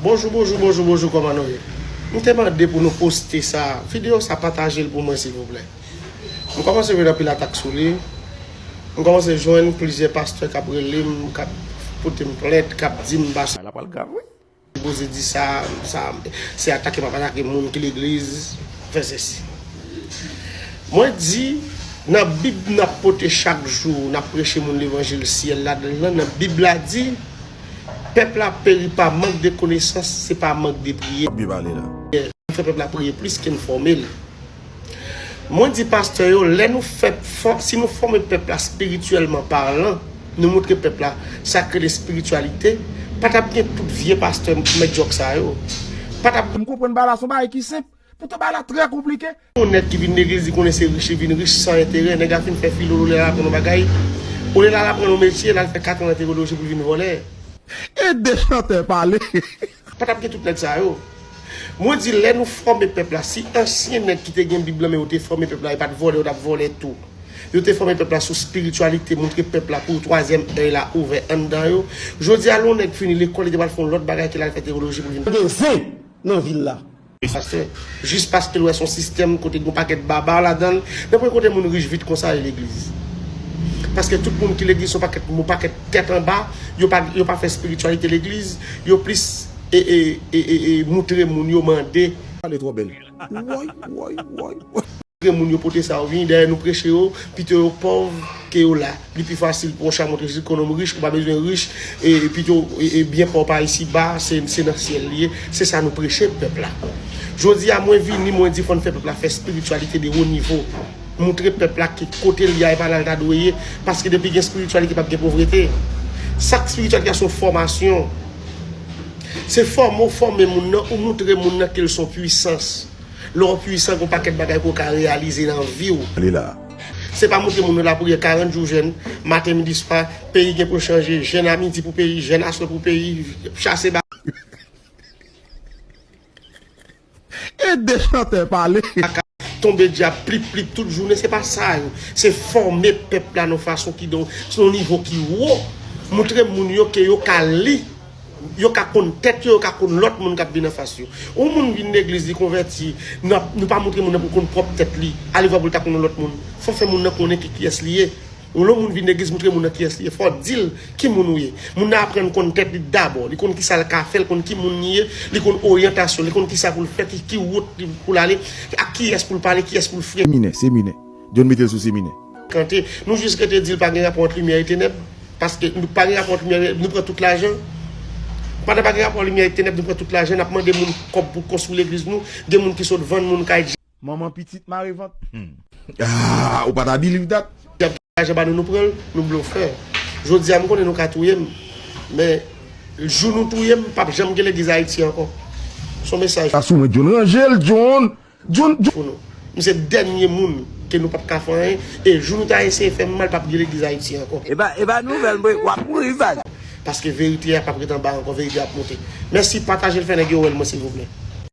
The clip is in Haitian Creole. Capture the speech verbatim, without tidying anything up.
Bonjou, bonjou, bonjou, bonjou, kòman nou ye? M te mande pou nou poste sa, videyo sa, pataje l pou mwen, silvouplè. M kòmanse jwenn anpil atak sou li. M kòmanse jwenn plizyè pastè k ap rele m, k ap pote m plent, k ap di m pa sipoze di sa, sa, se atake m ap atake moun ki legliz, fè sesi. Mwen di, nan Bib n ap pote chak jou, n ap preche moun levanjil syèl ladan l lan, nan Bib la di, pèp la peri pa mank de konesans, se pa mank de priyè. Ap byen pale la. Nou fè pèp la priye plis ke n fòme l. Mwen di pastè yo, lè nou fè, fò, si nou fòme pèp la espirityèlman palan, nou montre pèp la sa k rele espirityalite, pa t ap gen tout vye pastè mèt djòk sa yo. Pa t ap M konprann bagay la se yon bagay ki senp, poutan bagay la trè konplike. Yon nèg ki vin legliz, li konnen se rich, li vin rich san enterè. Nèg la fin fè filo, olye l al aprann yon bagay, olye l al aprann yon metye, l al fè kat an nan teyoloji pou l vin vòlè. Ede chantè pale. Pa t ap gen tout nèg sa yo. Mwen di, lè nou fòme pèp la, si ansyen nèg ki te gen Bib lan men yo te fòme pèp la, yo pa t vòlè, yo t ap vòlè tou. Yo te fòme pèp la sou espirityalite, montre pèp la pou twazyèm èy la ouvè anndan yo. Jodi a, lè yon nèg fini lekòl, li te pral fè yon lòt bagay ke l al fè teyoloji pou l vin. Gen zen nan vil la. Pastè, jis paske l wè se yon sistèm kote gen yon pakèt baba ladan l, nan pwen kote moun rich vit konsa e legliz. Paske tout moun ki legliz se yon pakèt, yon pakèt tèt anba, yo pa, yo pa fè espirityalite legliz, yo plis e, e, e, e, e, moutre moun yo mande. Pale twò bèl. Woy, woy, woy, woy. Gen moun yo pote sa yo vini, dayè nou preche yo, pito yo pòv ke yo la. Li pi fasil pou yon cha monte sou kò yon nonm rich, ou pa bezwen rich, e pito e, e byen pa w pa isi ba, se, se nan syèl li ye. Se sa nou preche pèp la. Jodi a, mwen vini, mwen di fò n fè pèp la fè espirityalite de wo nivo. Montre pèp la ki kote l ye a, e pa la l ta dwe ye, paske depi gen espirityalite, p ap gen povrete. Sa k espirityalite a se yon fòmasyon. Se fòme w fòme moun nan, ou montre moun nan ke l se yon pwisans. Lè w pwisan, gen yon pakèt bagay ke w ka reyalize nan vi w. Li la. Se pa montre moun nan lapriyè karant jou jèn, maten, midi, swa, peyi gen pou chanje, jèn a midi pou peyi, jèn aswè pou peyi, chase ba. Ede chantè pale. Tonbe dyab, plip, plip, tout jounen, se pa sa yo. Se fòme pèp la nan fason ki don, se yon nivo ki wo. Montre moun yo ke yo ka li. Yo ka konn tèt yo, yo ka konn lòt moun k ap vin anfas yo. Yon moun vin legliz, li konvèti, n ap, nou pa montre moun nan pou l konn pwòp tèt li. Ale vwa pou l ta konn yon lòt moun. Fò fè moun nan konnen ki kiyès li ye. Yon lòt moun vin legliz, montre moun nan kiyès li ye. Fò w di l ki moun ou ye. Moun nan aprann konn tèt li dabò. Li konn kisa l ka fè, li konn ki moun li ye, li konn oryantasyon, li konn kisa pou l fè, ki, ki wout li pou l ale, ak kiyès pou l pale, kiyès pou l frekan. Seminè, seminè. John mete l sou seminè. Kante, nou jis rete di l pa gen rapò ant limyè e tenèb, paske nou pa gen rapò ant limyè, nou pran tout lajan. Pandan pa gen rapò limyè e tenèb, nou pran tout lajan, n ap mande moun kòb pou konstwi legliz nou, gen moun ki sot vann moun kay. Manman pitit mare vant. Hmm. Ah, ou pa ta believe that? Lajan ba nou, nou pran l, nou blofè. Jodi a, m konnen nou ka touye m, men jou nou touye m, p ap janm gen legliz Ayiti ankò. Se yon mesaj. Sa sou mwen, John, ranje l, John. John, John. Pou nou. M se dènye moun ke nou p ap ka fè anyen, e jou nou ta eseye fè m mal, p ap gen legliz Ayiti ankò. E pa, e pa nouvèl, mwen, w ap mouri, baz. Paske verite a p ap ret anba ankò, verite a ap monte. Mèsi, pataje l, fè nèg yo wè l, mwen, silvouplè.